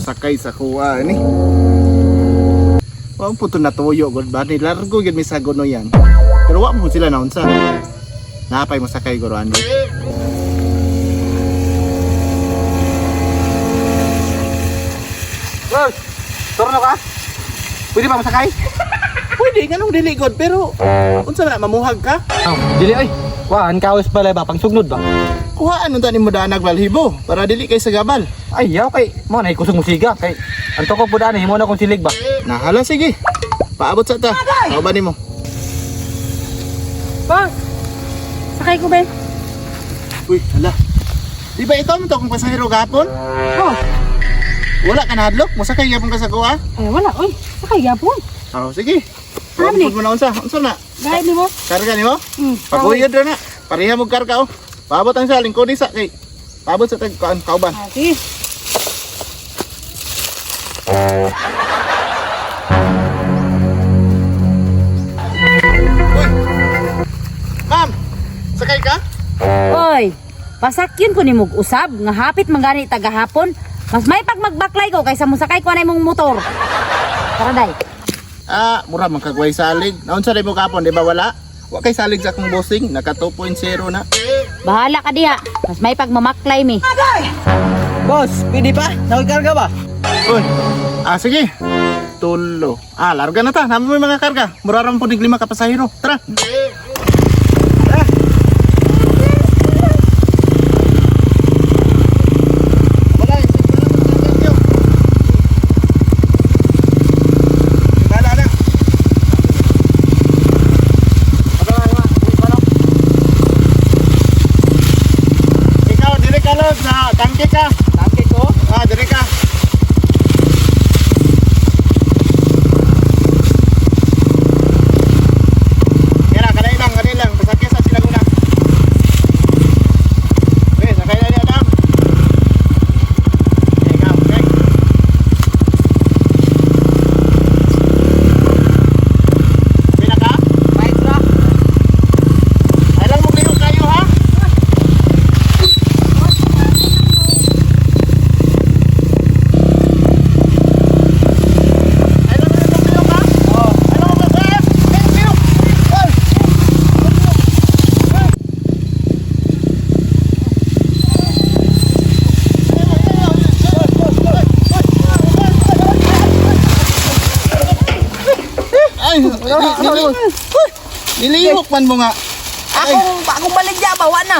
Mosakay sa kuha ni. Wa po to natuyo gud ba ni largo gyud mi sa yan. Pero wa mo sila naunsa. Napay mosakay guro ani. Boss, turno ka? Pwede ba masakay? Pwede nganong dili gud pero unsa man na, mamuhag ka? Oh, dili oy. Kuan kawis pala ba pang sugnod ba? Kuhaan unta nimo danag balhibo para dili kay sa gabal. Ay, yaw kay mo na kusog musiga kay anto ko pud ani mo na kong silig ba. Nahala sige. Paabot sa ta. Mao ba nimo? Boss, sakay ko ba? Uy, hala. Di ba ikaw man to akong pasahero gahapon? Oh, Wala ka nahadlok? Mosakay gyapon ka sa kuha? ay wala. Oy, sakay gapon. Oh, sige. Ano ni? Paabot mo na unsa? Unsa na? Gahit ni boss. Karga nimo? Paguyod. Paguyod ra na. Pareha mo karga oh. Paabot ang sa lingkod isa kay. Paabot sa tag kuan kauban. Ah, sige. Uy. Ma'am, sakay ka? Oy, pasakyon ko ni mog usab nga hapit man gani tagahapon. Mas may pag magbaklay ko kaysa mosakay ko na imong motor. Tara day. Ah, mura man kagway salig. Naunsa rin mo kapon, di ba wala? Wa kay salig sa akong bossing, naka 2.0 na. Bahala ka diha. Mas may pag mamaklay mi. Boss, pwede pa? Nakikarga ba? Uy. Ah, sige. Tulo. Ah, larga na ta. Namo may mga karga. Mura ra man pud lima ka pasahero. Tara. Tara. Wala, isip ko lang mga karga. Bahala na. Ikaw, dire ka lang sa tangke ka. Tangke ko. Ah, dire ka. Kaya kanay lang, kanay lang. Pasakya sa sila una. Okay, sakay na ni Adam. Okay, ikaw, okay. Okay na ka? Bike ra. Ay lang mo kayo kayo ha? Ay lang mo kayo ka? Oh. Ay lang mo kayo. Ay, kayo. Ay. Ay, nilihok man mo nga. Akong, akong baligya ba? Wa na.